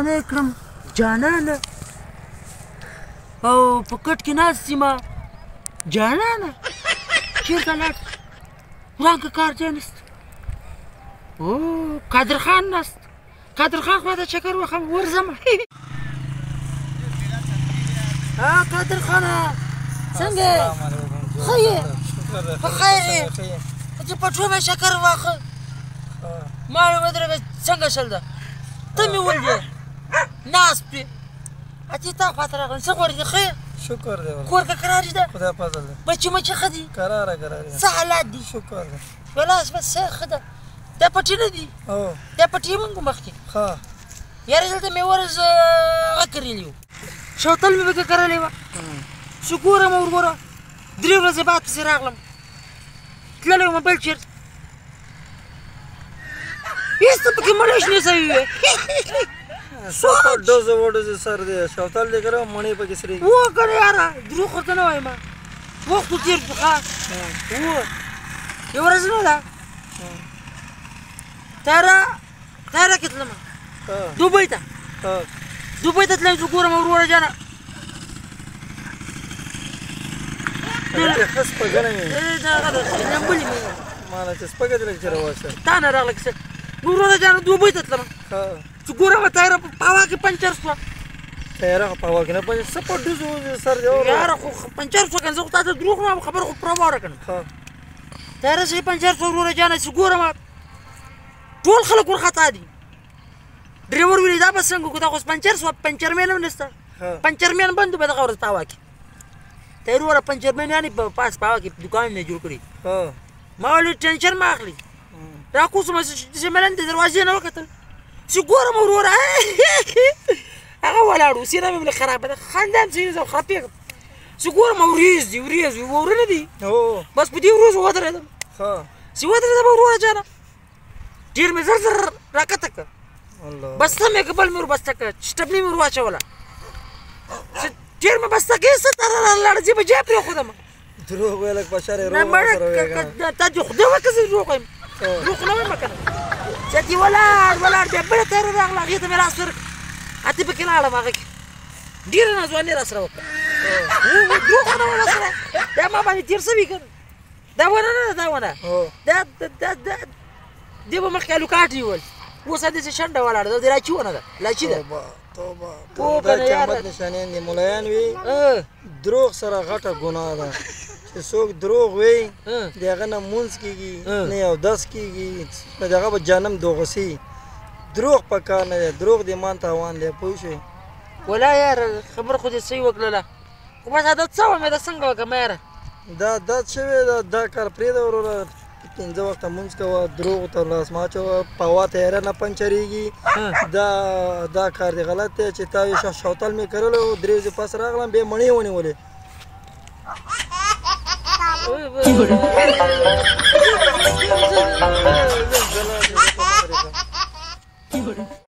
لیونی کړم جانانه، او په کټ کې ناست یم جانانه، چېرته لاړ؟ ورانکه کار ځای نشته. او قادر خان ناست، قادر خان خوا ته چکر وخم ورځم. ها قادر خانه څنګه یې؟ ښه یې؟ په خیر یې؟ چې پټو مې چکر واخه، ما ویل ودرېږه څنګه شل ده، ته مې ولدې ناست پې، اتې تا خواته راغلم. څه غواړې؟ ښه یې؟ شکر دی. کور که قرار ده؟ خدای فضل دی. بچي مچي ښه دي؟ قراره قرار. څه حالات دي؟ شکر دی. خلاص بس ښه ده. دا پټي نه دي؟ دا پټي مونږ مخکې. ښه. یاره دلته مې ورځ هغه کرلي وو، شوتل مې پکې کرلې وه. چې ګورم وروره 3 ورځې بعد پسې راغلم، تللی وم بل چېرته، هېڅ ته پکې مړې شنې سوې وې. څه په ډزو وډزو سر دی، شوتل دې کړی مڼې پکې سرې. وو که نه یاره دروغ ورته نه وایم، وخت خو تېر شو. ښه وو یوه ورځ نه ده طیاره کې تلم دوبۍ ته، دوبۍ ته تلم. چې ګورم وروره جانه ښه سپږنه مې دغه ده لمبلې مې ماله چې سپږه دې لږ چې راوشه تا نه راغله کیسه. نو وروره جانه دوبۍ ته تلم، چې ګورم طیاره په هوا کې پنچر شوه. طیاره خو په هوا کې نه پنچر، څه په ډزو سر دی یاره، خو پنچر شوه که نه، زه خو تا ته دروغ نه وایم، خبره خو پوره واوره که نه. طیاره چې پنچر شوه وروره جانه، چې ګورم ټول خلک ورخطا دي. ډریور ویلي دا به څنګه وکړو، دا خو پنچر شوه، پنچرمین هم نشته، پنچرمین بند و په دغه ورځ په هوا کې. طیارې وره پنچرمین یعنې په پاس په هوا کې دوکان نه جوړ کړي. ما ویل ټینشن مه اخلي، راکوز شوم چې مې د دروازې نه وکتل، چې ګورم وروره هغه ولاړ و، سینه مې خرابه ده، خندا هم سینه زه خرابېږم. چې ګورم ورېځ دي، ورېځ وي، وره نه دي، بس په دې ورځ ودرېدم. چې ودرېدم وروره جانه ډېر مې زر زر راکښته کړ، بسته مې که بل مې وربسته کړه، سټپني مې ور واچوله، چې ډېر مې بسته کړې، څه ته رالاړه چې به جای پرېښودم. دروغ ویل په شرع نه مړه تا دې خدای وکړه زه دروغ وایم، دروغ نه وایم که نه. چې دې ولاړ ولاړ بیا بله طیاره راغله، هغې ته مې لاس ورکړ، اتې پکې لاړم، هغه کې ډېره ناځواني راسره وکړه. دروغ نه وایم سره، دا ما باندې تېر سوي که نه، دا ونه نه ده، دا ونه دا دا دا دې به مخکې الوکاټ نیول، اوس داسې شنډه ولاړه ده، د لاچي ونه ده، لاچي ده. توبه توبه، دا قیامت نشانیان دي. ملایان وي دروغ سره غټه ګناه ده، چې څوک دروغ وي د هغه نه مونځ کېږي نه اودس کېږي، د هغه به جهنم دوغسي. دروغ په کار نه دی، دروغ د ایمان تاوان دی، پوه شوې؟ ولا یاره خبره خو دې صحیح وکړله، خو بس عادت څه وه مې دا څنګه وکړم یاره؟ دا عادت شوی ده، دا کار پرېږده وروره. 5 وخته مونځ کوه، دروغ ته لاس مه اچوه، په هوا طیاره نه پنچرېږي. دا کار دې غلط دی چې تا وې شوتل مې کرلی و، 3 ورځې پس راغلم بیا مڼې ونیولې.